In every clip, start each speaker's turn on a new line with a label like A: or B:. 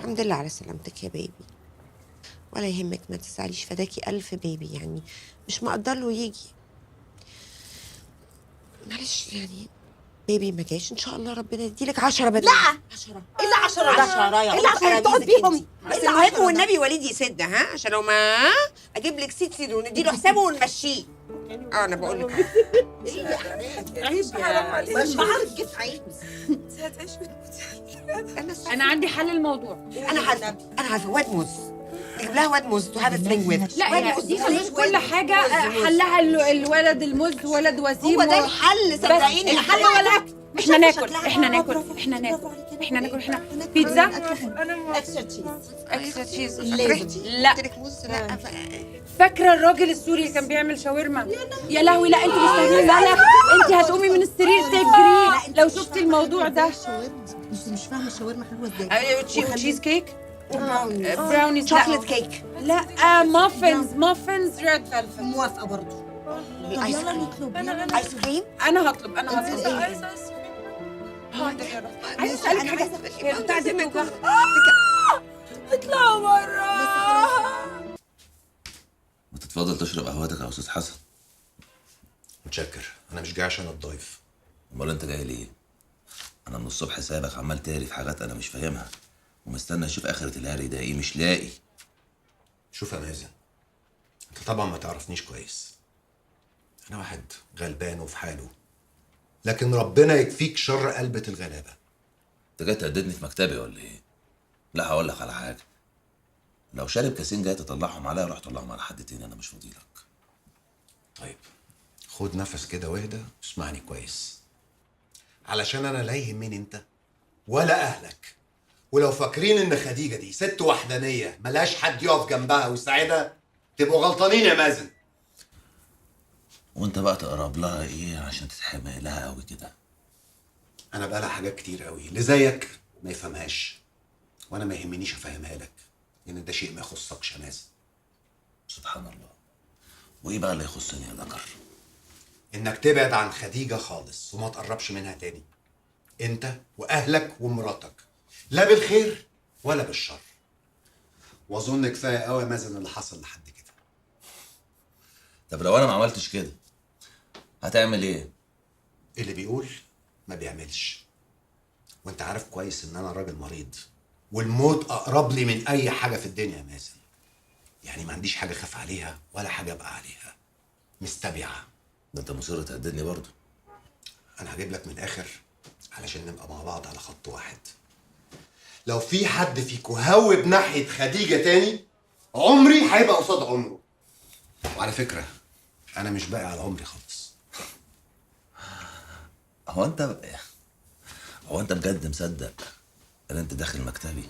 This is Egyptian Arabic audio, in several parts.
A: الحمد لله على سلامتك يا baby. ولا يهمك، ما تزعليش، فداكي ألف baby، يعني مش مقدر له يجي. معلش يعني baby ما جاش، ان شاء الله ربنا يديلك 10 بدل.
B: لا
A: 10.
B: ايه اللي 10 ده؟
A: 10 يا
B: ايه اللي 10 تقعد بيهم؟
A: بس المهم والنبي وليد يسد، ها، عشان لو ما اجيب لك سيد سيد ونديله حسابه ونمشيه. انا بقول لك
B: ايه يا حبيبي؟
C: عيب يا
B: مش بعرف كيف عيب.
C: انت هتعيش وتموتي.
D: انا عندي حل الموضوع.
A: انا عارفه، انا عارفه. واد موز، نجيب لها واد موز to have a fling with.
D: لا يا دي خلاص كل حاجة حلها الولد الموز، ولد وسيم.
A: هو ده الحل صدقيني.
D: الحل ولا احنا ناكل، احنا ناكل، احنا ناكل، احنا ناكل، احنا بيتزا
B: extra cheese.
A: extra cheese.
B: لازم.
D: لا.
A: قلت لك موز. لا
D: فاكره الراجل السوري اللي كان بيعمل شاورما؟ يا لهوي. لا انتوا مش فاهمين. لا لا انت هتقومي من السرير تجري لو شفتي الموضوع ده.
B: شاورما مش فاهمه الشاورما حلوة ازاي.
D: cheese cake، brownies،
A: chocolate cake.
D: لا muffins، muffins red velvet.
B: موافقة برضه. طب يلا نطلب، يلا.
A: ice cream.
D: انا هطلب، انا هطلب.
C: عايزه ايس كريم.
D: حاضر يا رب. عايزه اسالك حاجة، هي بتاعت توجع.
C: اطلعوا بره.
E: ما تتفضل تشرب قهوتك يا استاذ حسن.
F: متشكر، انا مش جاي عشان الضيف.
E: امال انت جاي ليه؟ انا من الصبح سايبك عمال تهري في حاجات انا مش فاهمها، ومستني اشوف اخرة الهري ده ايه، مش لاقي.
F: شوف يا مازن، انت طبعا ما تعرفنيش كويس. انا واحد غلبان وفي حاله، لكن ربنا يكفيك شر قلبة الغلابة.
E: انت جاي تهددني في مكتبي ولا ايه؟ لا هقول لك على حاجة، لو شارب كاسين جاي تطلعهم عليا روح طلعهم على حد تاني، انا مش فاضيلك.
F: طيب خد نفس كده واهدى واسمعني كويس، علشان انا لا يهمني انت ولا اهلك. ولو فاكرين ان خديجة دي ست وحدانية ملهاش حد يقف جنبها ويساعدها تبقوا غلطانين يا مازن.
E: وانت بقى تقرب لها ايه عشان تتحمق لها قوي كده؟
F: انا بقى لها حاجات كتير قوي اللي زيك ما يفهمهاش، وانا ما يهمنيش افهمها لك، لان ده شيء ما يخصكش يا مازن.
E: سبحان الله. وايه بقى اللي يخصني يا ذكر؟
F: انك تبعد عن خديجة خالص وما تقربش منها تاني، انت واهلك ومراتك، لا بالخير ولا بالشر. واظن كفاية قوي يا مازن اللي حصل لحد كده.
E: طب لو انا ما عملتش كده هتعمل ايه؟
F: اللي بيقول ما بيعملش، وانت عارف كويس ان انا راجل مريض والموت اقرب لي من اي حاجة في الدنيا يا مازن. يعني ما عنديش حاجة اخاف عليها ولا حاجة ابقى عليها مستبيعه.
E: ده انت مصر تهددني برضه.
F: انا هجيب لك من الاخر علشان نبقى مع بعض على خط واحد. لو في حد فيكو هوب ناحية خديجة تاني عمري هيبقى قصاد عمره. وعلى فكرة انا مش باقي على عمري خالص.
E: هو انت بجد مصدق ان انت داخل مكتبي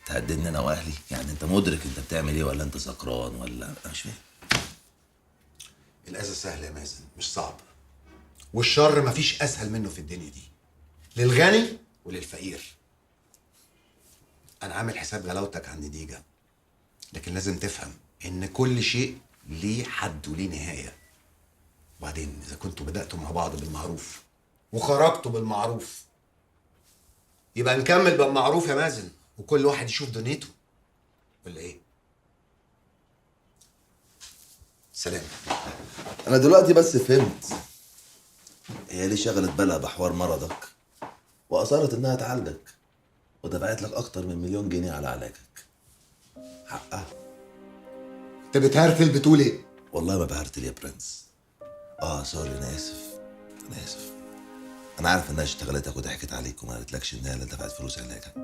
E: تهددني انا واهلي؟ يعني انت مدرك انت بتعمل ايه ولا انت سكران ولا انا مش فاهم؟
F: الاذى سهل يا مازن، مش صعب، والشر مفيش اسهل منه في الدنيا دي، للغني وللفقير. انا عامل حساب غلاوتك عند ديجا، لكن لازم تفهم ان كل شيء ليه حد وليه نهاية. وبعدين اذا كنتوا بداتوا مع بعض بالمعروف وخرجتوا بالمعروف يبقى نكمل بالمعروف يا مازن، وكل واحد يشوف دنيته، ولا ايه؟ سلام.
E: انا دلوقتي بس فهمت هي ليه شغلت بالها بحوار مرضك واصرت انها تعالجك ودفعت لك اكتر من 1,000,000 جنيه على علاجك. حقها.
F: انت بتهرتل بتقول ايه؟
E: والله ما بهرتل يا برنس. Sorry، انا اسف، انا اسف. انا عارف انها اشتغلتك وضحكت عليك وما قالتلكش انها اللي دفعت فلوس علاجك.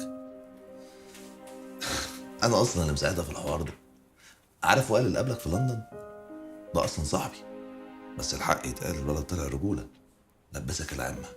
E: انا اصلا اللي مساعدها في الحوار ده. عارف وائل اللي قابلك في لندن؟ ده اصلا صاحبي، بس الحق يتقال الولد طلع رجوله، لبسك العمه.